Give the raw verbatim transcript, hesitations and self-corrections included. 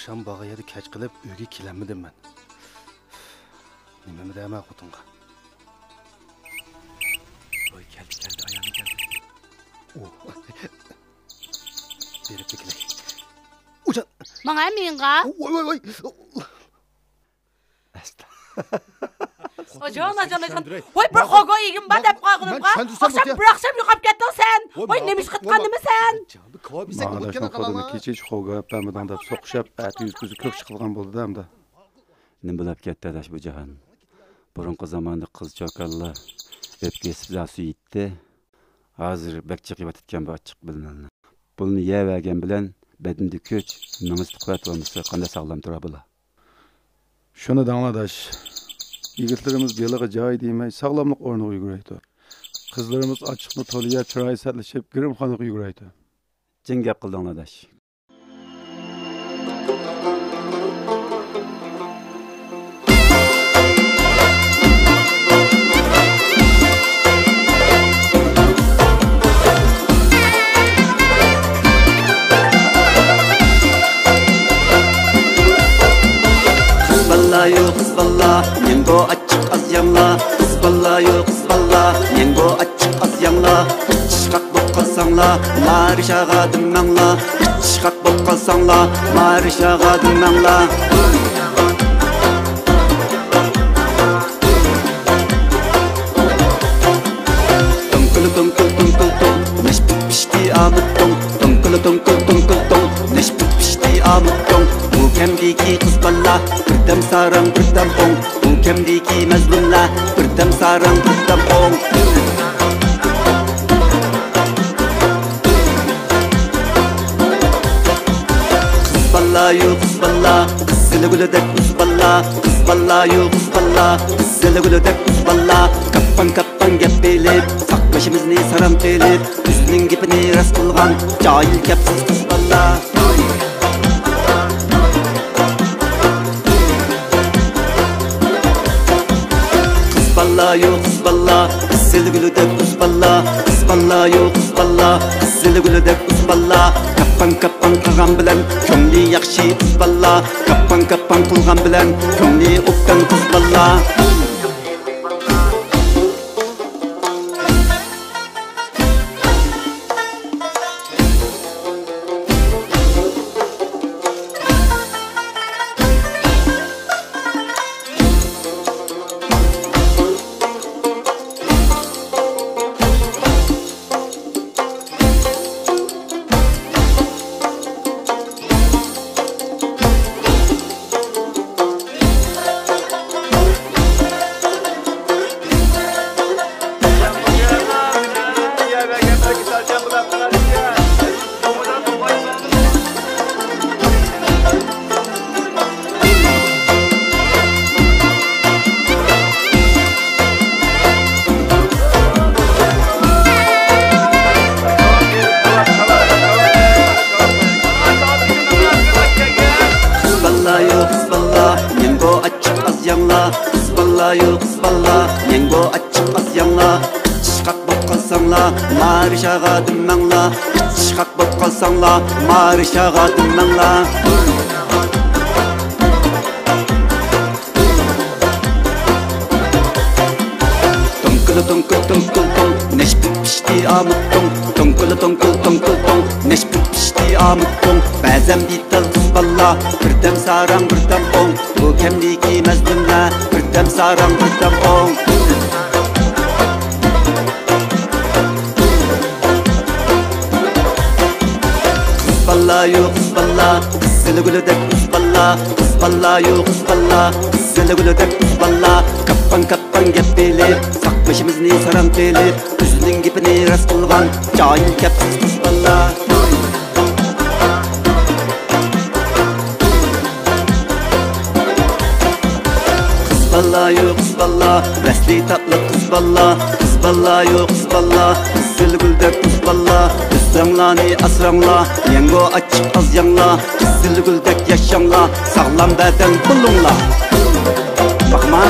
ئايام بارغان يەردە كەچ قېلىپ ئۆيگە كېلەلمىدىم مەن. نېمىمۇ دەيمەن خوتۇنغا. ۋاي، كەلدى، كەلدى، ئايالىم كەلدى. ئۇ. بېرىپلا كېلەي. ئۇجان. ماڭا مېڭغا. ۋاي، ۋاي، ۋاي. ئەستە. ئاجان، ئاجان، ئاجان. ۋاي، بىر خوگو ئىگىم بار دەپ قالغىنىمغا، ئاخشام بىر ئاخشام يوقاپ كەتتىڭ سەن. ۋاي، نېمە ئىش قىلىۋاتقانمۇ سەن؟ ماڭا ئاداشنىڭ خوتۇنى كېچە ھېچ خوگو ئەپ بەرمىدىڭ دەپ سوقۇشۇپ، ئەتە يۈز كۆزى كۆك چىقىدىغان بولدى-دە ئەمدى. نېمە بولاپ كەتتى ئاداش بۇ جاھان؟ بۇرۇنقى زاماندا قىز چوكانلار ئۆپكە يېسىپ زاسۇ يېيتتى. ھازىر بەك جىق يەۋاتىدىكەن بۇ ئاچچىق بىلىنەلنى. بۇلنى يەۋەرگەن بىلەن بەدىنىدە كۈچ، مېڭىسىدە قۇۋۋەت بولمىسا قانداق ساغلام تۇرا بۇلار؟ شۇنى دەڭلار ئاداش. يىگىتلىرىمىز بېلىغا جاي دېمەي ساغلاملىق ئورنىغا يۈگۈرەيدۇ. قىزلىرىمىز ئاچچىقنى تولا يەپ چىرايى سەتلىشىپ گىرىمخانىغا يۈگۈرەيدۇ. جىڭ گەپ قىلدىڭلار ئاداش. قىز باللا، يو قىز باللا، مەنگو ئاچچىق ئاز يەڭلا. قىز باللا، يو قىز باللا، مەنگو ئاچچىق ئاز يەڭلا. ئىتتىشقاق بولۇپ قالساڭلا، مارىشاغا دىممەڭلا. ئىتتىشقاق بولۇپ قالساڭلا، مارىشاغا دىممەڭلا. توڭكىلى توڭكىل توڭكىل توڭ، نەشپۈت پىشتى ئامۇت توڭ. توڭكىلى توڭكىل توڭكىل توڭ، نەشپۈت پىشتى ئامۇت توڭ. بۇ كەمدىكى قىز باللا، بىردەم ساراڭ بىردەم ئوڭ. بۇ كەمدىكى مەزلۇملار، بىردەم ساراڭ بىردەم ئوڭ. قىز بالا، يو قىز بالا، قىزىل گۈلدەك ئۇز بالا. قىز بالا، يو قىز بالا، قىزىل گۈلدەك ئۇز بالا. كاپپاڭ كاپپاڭ گەپ ئېلىپ، ساقدىشىمىزنى ساراڭ قىلىپ، ئۆزىنىڭ گېپىنى راست قىلغان جاھىل كەپسىز قىز بالا. قىز بالا، يو قىز بالا، قىزىل گۈلدەك ئۇز بالا. قىز بالا، يو قىز بالا، قىزىل گۈلدەك ئۇز بالا. كاپپاڭ كاپپاڭ قىلغان بىلەن كۆڭلى ياخشى قىز بالا. كاپپاڭ كاپپاڭ قىلغان بىلەن كۆڭلى ئوبدان قىز بالا. قىز بالا، يو قىز بالا، مەنگو ئاچچىق ئاز يەڭلا. قىز بالا، يو قىز بالا، مەنگو ئاچچىق ئاز يەڭلا. ئىتتىشقاق بولۇپ قالساڭلا، مارىشاغا دىممەڭلا. ئىتتىشقاق بولۇپ قالساڭلا، مارىشاغا دىممەڭلا. توڭكىلى توڭكىل توڭكىل توڭ، نەشپۈت پىشتى ئامۇت توڭ. توڭكىلى توڭكىل توڭكىل توڭ، نەشپۈت پىشتى ئامۇت توڭ. بەزەن بىتال قىز بالا، بىردەم ساراڭ بىردەم ئوڭ. بۇ كەمدىكى مەزلۇملار، بىردەم ساراڭ بىردەم ئوڭ. قىز بالا، يو قىز بالا، قىزىل گۈلدەك ئۇز بالا. قىز بالا، يو قىز بالا، قىزىل گۈلدەك ئۇز بالا. كاپپاڭ كاپپاڭ گەپ ئېلىپ، ساقدىشىمىزنى ساراڭ قىلىپ، ئۆزىنىڭ گېپىنى راست قىلغان جاھىل كەپسىز قىز بالا. قىز بالا، يو قىز بالا، ۋەسلى تاتلىق قىز بالا. قىز بالا، يو قىز بالا، قىزىل گۈلدەك قىز بالا. ئۆزۈڭلارنى ئاسراڭلار، يەڭگو ئاچچىق ئاز يەڭلار. قىزىل گۈلدەك ياشاڭلار، ساغلام بەدەن بولۇڭلار. باقما.